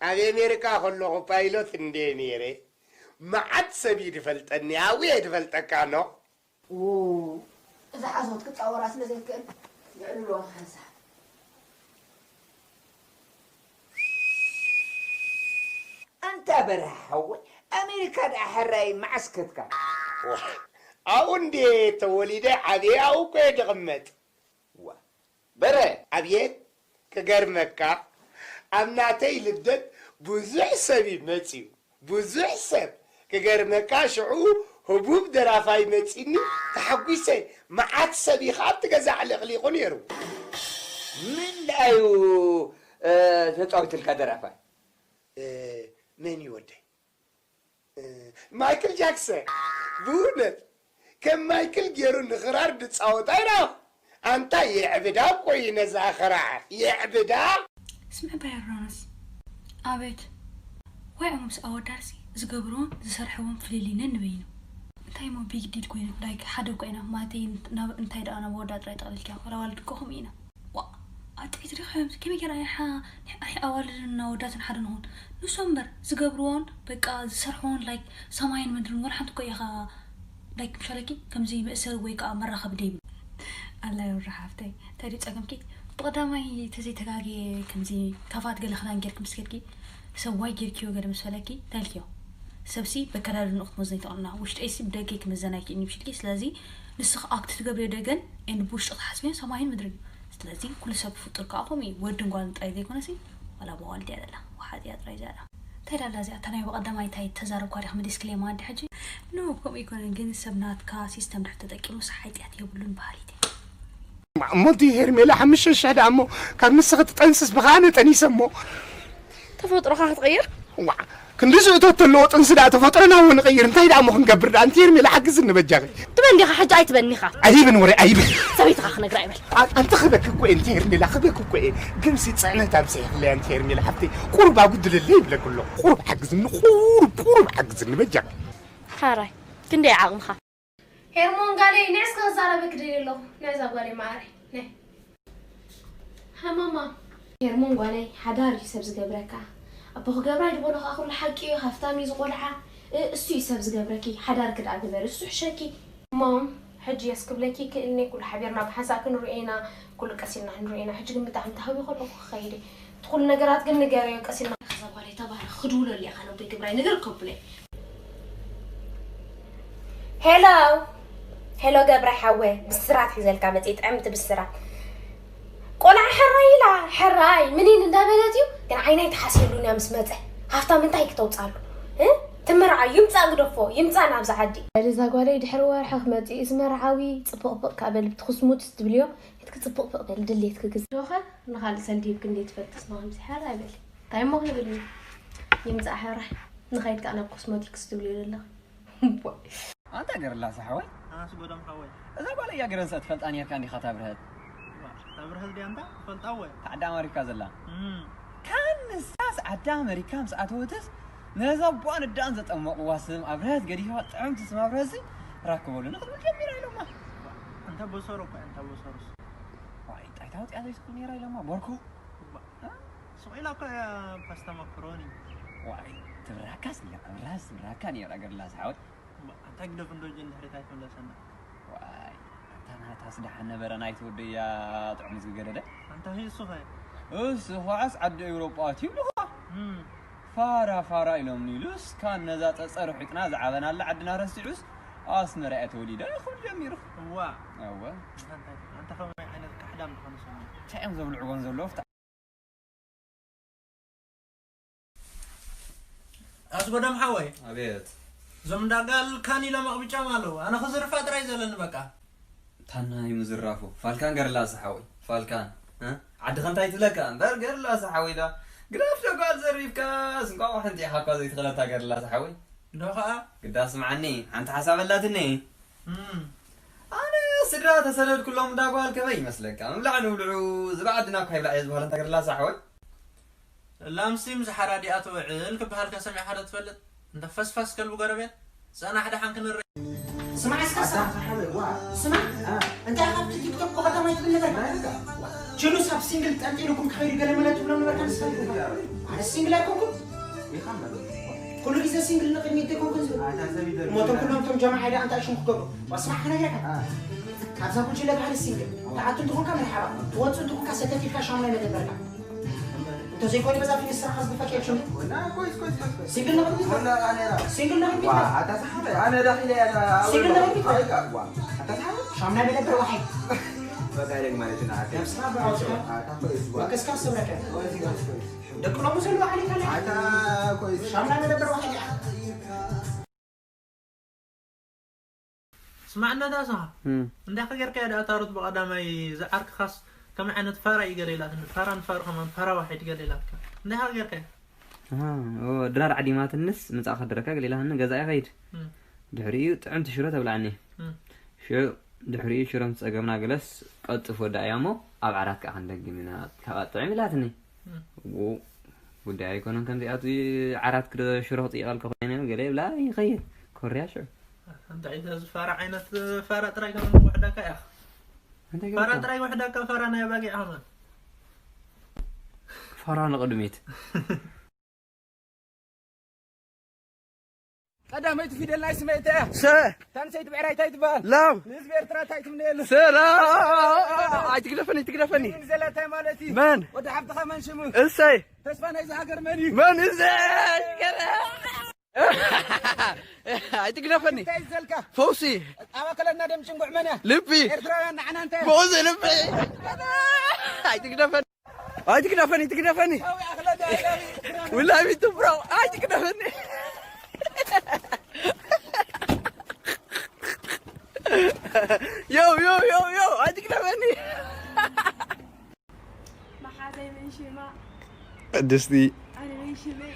ኣብ ኣሜሪካ ከለኹ ፓይሎት እንደ ነይረ፣ መዓት ሰብ እዩ ዝፈልጠኒ፣ ኣብኡ እየ ዝፈልጠካ ኖ። ው፣ እዛ ሓሶት ክትጻወራ ስለ ዘይትክእል፣ የዕልልዋ ክሓንሳ። ኣንታ በርሀ ሓወይ፣ ኣሜሪካ ደኣ ሕራይ መዓስ ከድካ? ዋ፣ ኣብኡ እንድየ ተወሊደ ዓብየ፣ ኣብኡ እኮ እየ ዝቕመጥ። ዋ፣ በረ፣ ኣብየት፣ ክገርመካ፣ ኣብ ናተይ ልደት ብዙሕ ሰብ እዩ መጺኡ። ብዙሕ ሰብ። ክገርመካ፣ ሽዑ ህቡብ ደራፋይ መጺኒ፣ ተሓጒሰ። መዓት ሰብ እዩ፣ ካብቲ ገዛ ኣዕሊቕሊቑ ነይሩ። መን ደኣ እዩ፣ እ፣ ተጻዊትልካ ደራፋይ? እ፣ መን እዩ ወደይ? እ፣ ማይክል ጃክሰን። ብእውነት፣ ከም ማይክል ገይሩ ንኽራር ድጻወት ኣይረኣኹ። ኣንታ የዕብዳ እኮ እዩ ነዛ ክራር፣ የዕብዳ። ስምዕ እባ ዮርዳኖስ፣ ኣቤት። ዋይ እሞ ምስ ኣወዳትሲ ዝገብርዎን ዝሰርሕዎን ፍልልይ ነንበይኑ። እንታይ እሞ ቢግ ዲል ኮይኑ፣ ላይክ፣ ሓደ እኮ ኢና፣ ማለተይ፣ ናብ፣ እንታይ ደኣ ናብ ኣወዳት ጥራይ ጠቕሊልካዮ፣ ዋላ ኣዋልድ እኮ ከምኡ ኢና። ዋ፣ ኣጥዒት ዲኻ? ከመይ ጌራ ኣይ ሓ-፣ ኣይ ኣዋልድን ኣወዳትን ሓደ ንኹን? ንሶም እምበር ዝገብርዎን፣ በቃ፣ ዝሰርሕዎን፣ ላይክ፣ ሰማይን ምድርን ወላ ሓንቲ እኮ ኢኻ፣ ላይክ፣ ምሻለኪ፣ ከምዚ መእሰሪ ወይ ከዓ መራኸቢ ደይብሉ። ኣላ ዮርዳ ሓፍተይ፣ እንታይ ድዩ ጸገምኪ? ብቐዳማይ ተዘይተጋግየ ከምዚ ካፋት ገለ ክዳን ጌርኪ ምስ ከድኪ፣ ሰብ ዋይ ጌርኪዮ ገለ ምስ በለኪ፣ እንታይ ኢልክዮ? ሰብሲ በከዳድንኡ ክትመዝኖ ይትኽእልና፣ ውሽጠይሲ ብደገይ ክምዘን ኣይክእልን እዩ ምሽልኪ። ስለዚ ንስኺ ኣክት ትገብርዮ ደገን ኤንድ ብውሽጢ ክትሓስብዮ ሰማይን ምድርን እዩ። ስለዚ ኩሉ ሰብ ፍጡር ከኣ ከምኡ እዩ። ወድን ጓልን ጥራይ ዘይኮነሲ፣ ዋላ መዋልድ እያ ዘላ፣ ወሓጥ እያ ጥራይ ዘላ። እንታይ ዳላ እዚኣ? እታ ናይ ብቐዳማይ እንታይ ተዛረብኳ ዲኻ መሊስክለይ ማዲ ሕጂ? ኖ፣ ከምኡ ኣይኮነን፣ ግን ሰብ ናትካ ሲስተም ድሕር ተጠቂሙስ ሓጢኣት የብሉን በሃሊት እየ። እማ እሞ እቲ ሄርሜላ ሓሙሽተ ሽሕ ደኣ እሞ ካብ ንስኺ ትጠንስስ ብኸኣ ኣነ ጠኒሰ እሞ። ተፈጥሮኻ ክትቕይር? ዋ፣ ክንዲ ዝእቶ ተለዎ ጥንሲ ደኣ ተፈጥሮና እሞ ንቕይር፣ እንታይ ደኣ እሞ ክንገብር ደኣ? ኣንቲ ሄርሜላ ሓግዝኒ በጃኺ። ትበን ዲኻ ሕጂ ኣይትበን ኢኻ? ኣይብን ወረ ኣይብን። ሰበይትኻ ክነግራ ይበል። ኣ-፣ ኣንቲ ክበኪ እኮ እየ፣ ኣንቲ ሄርሜላ ክበኪ እኮ እየ። ግንሲ ጽዕነት ኣብዚሕለይ ኣንቲ ሄርሜላ ሓፍተይ። ቁሩብ ኣጉድልለይ ይብለኪ ኣለኹ። ቁሩብ ሓግዝኒ፣ ቁሩብ፣ ቁሩብ ሓግዝኒ በጃኺ። ሓራይ፣ ክንደይ ዓቕምኻ? ሄርሞን ጋለይ፣ ንዕስ ክዛረበኪ ደልየ ኣለኹ። ንዕዛ ጓለይ መዓረይ፣ ነይ። ሃማማ። ሄርሞን ጓለይ፣ ሓዳር እዩ ሰብ ዝገብረካ። ኣቦ ክገብራ ይድበሎ ከኣ ኩሉ ሓቂ እዩ፣ ሃፍታም እዩ ዝቖልዓ። እ-፣ እሱ እዩ ሰብ ዝገብረኪ፣ ሓዳርኪ ደኣ ግበሪ፣ እሱ ሕሸኪ። ማም፣ ሕጂ የስ ክብለኪ ክእልኒ፣ ኩሉ ሓቢርና ብሓንሳእ ክንሪኦ ኢና፣ ኩሉ ቀስ ኢልና ክንሪኦ ኢና። ሕጂ ግን ብጣዕሚ ተሃዊኹ ኣለኹ ክኸይድ እየ። እቲ ኩሉ ነገራት ግን ንገርዮ ቀስ ኢልና። ከዛ ጓለይ ተባረኽ፣ ክድውለሉ ኢኻ ነቦይ ግብራይ፣ ነገር ከብለይ። ሄሎ፣ ሄሎ ገብረ ሓወ፣ ብስራት ሒዘልካ መጽእ፣ ጥዕምቲ ብስራት። ቆልዓ ሕራይ ኢላ፣ ሕራይ፣ ምኒን እንዳበለት እዩ፣ ግን ዓይነይ ተሓሲሉን እያ ምስ መጸ። ሃፍታም እንታይ ክተውጻሉ? እ? ትምርዓ፣ ይምጻእ ግደፎ፣ ይምጻእ ናብዛ ዓዲ። በል እዛ ጓለይ ድሕሪ ወርሒ ክመጽእ እዩ ዝመርዓዊ፣ ጽብቕብቕ ከኣ በል ብቲ ክስሙትስ ትብልዮ፣ ኢድኪ ጽብቕብቕ በል፣ ድሌትኪ ግዝ-፣ ዶኸ ንኻልእ ሰልዲ ሂብኪ እንዴ ትፈልጥስ ንኸምዚ ሕራይ በል። እንታይ እሞ ክንብል እዩ? ይምጻእ ሕራይ፣ ንኸይድ ከኣ ናብ ኮስሞቲክስ ትብልዮ ዘለኺ። እምቧይ። ኣንታ ገርላሳ ሓወይ። ኣነስ ጎዶም ሓወይ። እዛ ጓል እያ ገረንሳ ትፈልጣ ኔርካ እንዲኻ እታ ብርሀት። እታ ብርሀት ድያ ኣንታ? ትፈልጣ ወይ? እታ ዓዲ ኣመሪካ ዘላ። እም። ካን ንሳስ ዓዲ ኣመሪካ ምስ ኣተወትስ ነዛ ኣቦኣን ኣደኣን ዘጠመቕዋ ስም ኣብርሀት ገዲፋ ጥዕምቲ ስም ኣብርሀትሲ ራክበሉ ንኽትብል ጀሚራ ኢሎማ። ኣንታ በሰሮ እኮ እያ፣ ኣንታ በሰሮስ። ዋይ፣ ጣይታ ወፂኣ ዘይትኽእል ነይራ ኢሎማ። ቦርኮ። እባ። እ? ስቕ ኢላ እኮ እያ ፓስታ ማካሮኒ። ዋይ፣ ትብራካስ እያ፣ ኣብርሀትስ ትብራካ ነይራ ገርላሳ ሓወይ። እባ፣ ኣንታ ግደፍ እንዶ ጀን ድሕሪት ኣይትምለሰና። ዋይ፣ ኣታ ናታስ ደሓን ነበረ ናይቲ ወደያ ጥዑም ዝገደደ። ኣንታ ህይ እሱ ኸ? እሱ ኸዓስ ዓዲ ኤውሮጳ ኣትዩ ብልኻ። እም። ፋራ ፋራ ኢሎምኒ ኢሉስ፣ ካን ነዛ ጸጸር ሑጥና ዝዓበናላ ዓድና ረሲዑስ፣ ኣስመራ እየ ተወሊደ ክብል ጀሚሩ። እዋ። እወ። ኣንታ እንታይ፣ ኣንታ ከመይ ዓይነት ካሕዳም ዝኾነ ሰብ እዩ? እንታይ እዮም ዘብልዕዎም ዘለዉ? ኣስጎዶም ሓወይ። ኣቤት። እዞም እንዳ ጋል ካን ኢሎም ኣቕቢጫም ኣለዉ። ኣነ ክዝርፋ ጥራይ ዘለኒ በቃ። ታና እዩ ምዝራፉ። ፋልካን ገርላሳ ሓወይ። ፋልካን። እ? ዓድኻ እንታይ ትብለካ? እምበር ገርላሳ ሓወይ ዳ። ግዳፍ ዶ ጓል ዘሪፍካስ እንቋቑሖ እንጢዕኻ እኳ ዘይትኽእለታ ገርላሳ ሓወይ። ዶ ኸኣ? ግዳ ስምዓኒ፣ ሓንቲ ሓሳብ ኣላትኒ። እም። ኣነ ስድራ ተሰደድኩሎም እንዳ ጓል ከመይ ይመስለካ? ምብላዕ ንብልዑ፣ ዝብዓ ዓድና እኳ ይብላዕ እየ ዝበሃል እንታ ገርላሳ ሓወይ። ላምሲ ምስ ሓራዲኣ ትውዕል ክበሃል ከ ሰሚዕካ ዶ ትፈልጥ? እንተ ፈስፋስ ከልቢ ጎረቤት፣ ጸናሕ ደሓን ክንርኢ። ስማዕ እስከ ስማዕ። ስማዕ። እንታይ ካብቲ ቲክቶክ ብቐዳማይ ትብል ነገር? ችሉስ ኣብ ሲንግል ጠንጢኑኩም ክኸይዱ ገለ መለ ትብሎም ነበርካ ንስኻ። ኣነ ሲንግል ኣይኮንኩም። ኩሉ ግዜ ሲንግል ንቕድሚት ዘይኮንኩን ዝብል። እሞ እቶም ኩሎም እቶም ጀማዓ ኢዳ እንታይ ሽሙ ክገብሩ? ዋስማዕ ክነግረካ። ካብዛ ጉጅለ ባህሊ ሲንግል ትኣቱ እንተኾንካ መርሓባ፣ ትወጽእ እንተኾንካ ሰተት ኢልካ ሻሙናይ መደበርካ። እንተዘይኮይኑ በዛ ፊልም ስራሕካ ዝግፈክ የብሽም። ሲንግል ንቕድሚት። ሲንግል ንቕድሚት። ሲንግል ንቕድሚት። ሻሙናይ መደበር ዋሓይ። ነብስኻ ብዓውስኻ ወከስካ ሰብረከ። ደቂ ሎሚ ዘለዉ ዓሊት ኣለ። ሻሙናይ መደበር ዋሓይ። ስማዕ፣ ነታ ስኻ እም። እንታይ ጌርካያ ደኣ ታሩት ብቐዳማይ ዝዓርክኻስ ከመይ ዓይነት ፋራ እዩ ገለ ኢላትኒ። ፋራ ንፋሩ ከማን ፋራ ዋሒድ ገለ ኢላትካ። እንታይ ጌርካያ? ኣሃ፣ ኦ፣ ድራር ዓዲማትንስ ምጻእ ከድረካ ገለ ኢላትኒ፣ ገዛ ይኸይድ። እም። ድሕሪኡ ጥዕምቲ ሽሮ ተብላዕኒ። እም። ሽዑ ድሕሪኡ ሽሮ ምስ ጸገብና ገለስ ቀልጥፍ ወዳእያ እሞ ኣብ ዓራት ከኣ ክንደግም ኢና፣ ካብኣ ጥዕም ኢላትኒ። እም። ው-፣ ጉዳይ ኣይኮነን ከምዚኣቱ ዓራት ክደ ሽሮ ክጥይቐልካ ኮይነ ገለ ይብላ ይኸይድ። ኮርያ ሽዑ። እንታይ እዚ ፋራ ዓይነት ፋራ ጥራይ ከም ውሕዳካ ኢኻ። እንታይ ፋራ ጌርካ? ጥራይ ውሕዳካ ፋራ ናይ ኣባጊዕ ከማን። ፋራ ንቕድሚት። ቀዳመይቲ ፊደል ናይ ስመይ እንታይ እያ? ሰ። ታንሰይቲ ብዕራይ እንታይ ትበሃል? ላም። ንህዝቢ ኤርትራ እንታይ ትምነየሉ? ሰላም። ኣይትግደፈኒ፣ ኣይትግደፈኒ። ትግርኛ ዘላ እንታይ ማለት እዩ? መን? ወዲ ሓፍትኻ መን ሽሙ? እሰይ። ተስፋ ናይዚ ሃገር መን እዩ? መን እሰይ? ኣይትግደፈኒ። እንታይ ይዘልካ? ፈውሲ። ኣብ ኣካላትና ደም ጭንጉዕ መን እያ? ልቢ። ኤርትራውያን ንዓና እንታይ እዮም? ፈውሲ ልቢ። ኣይትግደፈኒ። ኣይትግደፈኒ፣ ትግደፈኒ። We love you too, bro. ኣይትግደፈኒ። Yo, yo, yo, yo. ኣይትግደፈኒ። መሓዘይ መን ሽማ? ቅድስቲ። ኣነ መን ሽመይ?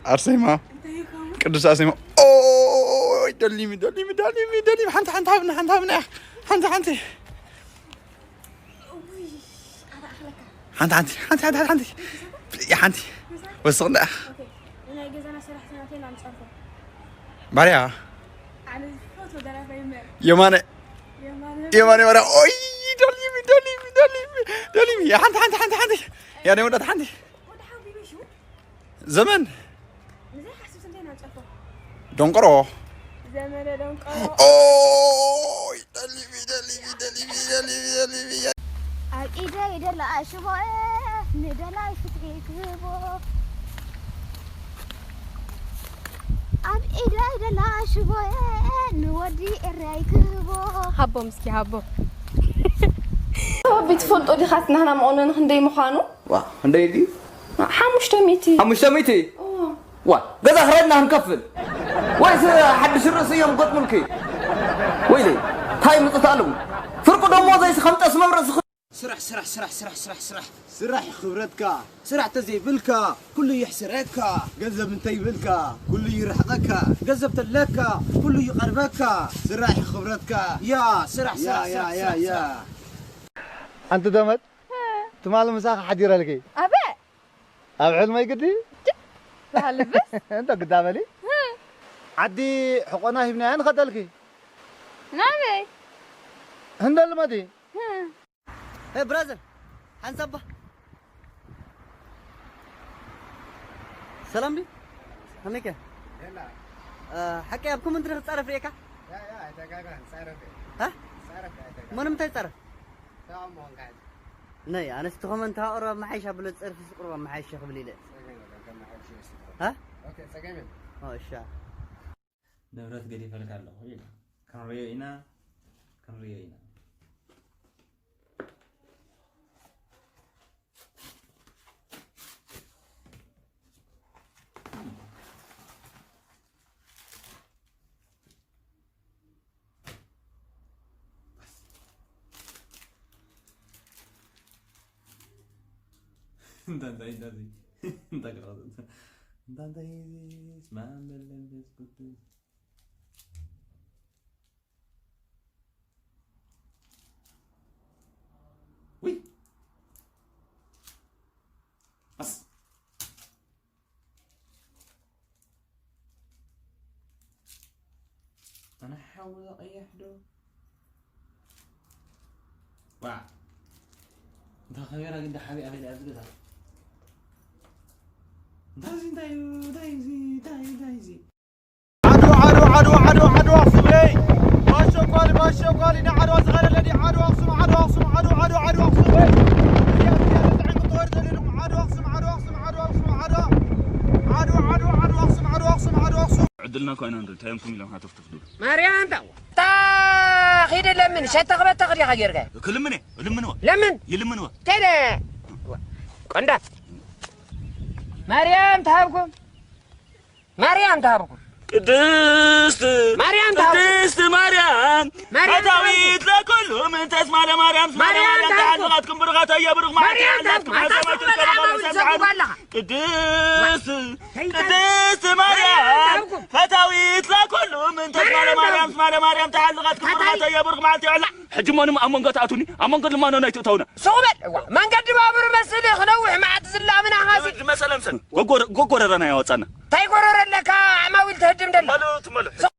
ኣርሴማ። እንታይ ይኸውን? ቅዱስ ኣርሴማ። ኦይ፣ ደሊሚ፣ ደሊሚ፣ ደሊሚ፣ ደሊሚ። ሓንቲ፣ ሓንቲ ሃብኒ፣ ሓንቲ ሃብኒ ኢኻ። ሓንቲ፣ ሓንቲ። ሓንቲ፣ ሓንቲ፣ ሓንቲ፣ ሓንቲ፣ ሓንቲ። ሓንቲ። ወስኽ እንዳ ኢኻ። ኦኬ። ናይ ገዛና ሰራሕተኛታት ኢና ንጸርፎ። ባርያ። ኣነ ዝፈትዎ ደራፋይ መን? የማነ። የማነ። የማነ ባርያ። ኦይ፣ ደሊሚ፣ ደሊሚ፣ ደሊሚ፣ ደሊሚ። ሓንቲ፣ ሓንቲ፣ ሓንቲ፣ ሓንቲ። ያ ናይ ወዳት ሓንቲ። ወዲ ሓቢቢ ሽሙ? ዘመን። ንዘይሓስብ ስንተይ ኢና ንጸርፎ? ደንቆሮ። ዘመነ ደንቆሮ። ኦይ፣ ደሊሚ፣ ደሊሚ፣ ደሊሚ፣ ደሊሚ፣ ደሊሚ። ኣብ ኢደይ ደላ ሽቦ፣ ንደላይ ፍትሒ ክህቦ። ኣብ ኢደይ ደላ ሽቦ፣ ንወዲ ኤረይ ክህቦ። ሃቦም እስኪ፣ ሃቦም። ቤት ትፈልጦ ዲኻ? ናህና መቐነኒ ክንደይ ምዃኑ? ዋ፣ ክንደይ ድዩ? ሓሙሽተ ሚእቲ። ሓሙሽተ ሚእቲ? እዎ። ዋ፣ ገዛ ክራይ እና ክንከፍል? ወይስ ሓድሽ ርእሲ እዮም ገጥሙልኪ? ወይለይ፣ እንታይ ምጽት ኣለዉ? ፍርቂ ደሞዘይስ ከም ጠስሚ ኣብ ርእስኺ? ስራሕ፣ ስራሕ፣ ስራሕ፣ ስራሕ፣ ስራሕ፣ ስራሕ። ስራሕ ይኽብረትካ። ስራሕ ተዘይብልካ፣ ኩሉ ይሕስረካ። ገንዘብ እንተይብልካ፣ ኩሉ ይርሕቐካ። ገንዘብ ተለካ፣ ኩሉ ይቐርበካ። ስራሕ ይኽብረትካ። ያ፣ ስራሕ፣ ያ፣ ስራሕ፣ ያ፣ ስራሕ፣ ያ፣ ስራሕ፣ ያ። ስራሕ። ኣንቲ ደመት፣ ትማሊ ምሳኺ ሓዲረልኪ። ኣበይ? ኣብ ሕልመይ ግዲ። ጭ-፣ በሃሊ በስ። እንተ ግዳ በሊ። ዓዲ ሕቆና ሂብናያ ንኸደልኪ። ናበይ? ህንደል መዲ። ሄ ብራዘር፣ ሓንሳብ ባ። ሰላም ድዩ? ከመይ ከ? የላ። እ፣ ሓቂ ኣብ ኮመንት ዶ ክትጻረፍ ርእየካ? ያ፣ ያ፣ ኣይተጋግኻ፣ ንጻረፍ እየ። ሃ? ንጻረፍ እየ፣ ኣይተጋግኻ። መን ምንታይ ይጻረፍ? ሰላም ምዃንካ ሕዚ። ነይ፣ ኣነስ እቲ ኮመንት ሃ ቁሩብ ኣመሓይሽ ኣብሎ፣ ጸርፊ ቁሩብ ኣመሓይሽ ክብል ኢለ። ጸገም የለን፣ ከመሓይሽ እየ ስለ። ሃ? ኦኬ፣ ጸገም የለን። ኦ፣ እሺ። ንብረት ገዲፈልካ ኣለኹ ኢሉ። ክንርእዮ ኢና፣ ክንርእዮ ኢና። እንዳ እንታይ፣ እንዳ እንታይ፣ እንዳ እንታይ፣ እንዳ እንታይ፣ ስመ ኣብ ወወልድ ወመንፈስ ቅዱስ። ውይ! ኣስ-፣ ኣነ ሓዊ ቀይሕ ዶ? ዋ! እንታ ካሜራ ግን ደሓቢ ኣበይ ደኣ ዝገዛ? እንታይ እዚ እንታይ እዩ? እንታይ እዚ? እንታይ እንታይ እዚ? ዓድዋ ዓድዋ ዓድዋ ዓድዋ ዓድዋ ኣኽሱም ሄይ ባሸ ቋሊ ባሸ ቋሊ ንዓድዋ ዝቐረለ ድዩ ዓድዋ ኣኽሱም ዓድዋ ኣኽሱም ዓድዋ ዓድዋ ዓድዋ ኣኽሱም ሄይ እዚኣ እዚኣ ተጣዒሙ ክወርድ ዘለ ኢኹም ዓድዋ ኣኽሱም ዓድዋ ኣኽሱም ዓድዋ ኣኽሱም ዓድዋ ዓድዋ ዓድዋ ዓድዋ ኣኽሱም ዓድዋ ኣኽሱም ዓድዋ ኣኽሱም ዕድልና እኮ ኢና ንርኢ እንታይ እዮም ትም ኢሎም ሃተፍተፍ ድብሉ ማርያም ታው ታ ኺድ ለምን ሸተኽ በተኽ ዲኻ ጌርካ ክልምነ እልምንወ ለምን ይልምንወ ከደ ቆንዳ ማርያም ተሃብኩም ማርያም ተሃብኩም ቅድስት ማርያም ተሃብኩም ቅድስት ማርያም ማርያም ፈታዊት ለኩሉ ምንተስ ማለ ማርያም ማርያም ተሃብኩም ተዓልቓትኩም ብርኻት ኣያ ብሩኽ ማርያም ተሃብኩም ኣታ ሰማይ ትርከቡ ሰማይ ትርከቡ ኣለኻ ቅድስት ቅድስት ማርያም ፈታዊት ለኩሉ ምንተስ ማለ ማርያም ማለ ማርያም ተዓልቓትኩም ብርኻት ኣያ ብሩኽ መዓልቲ ይዕላ ሕጂ እሞ ኣብ መንጎ ትኣትውኒ ኣብ መንጎ ድማ ናይ ትእተውና ሱቕ በል እዋ መንገዲ ባቡር መስል ክነውሕ መዓት ዝላምና ሃዚ መሰለ ምሰል ጎጎረረና ያወፃና እንታይ ጎረረ ኣለካ ኣማዊል ተህድም ደላ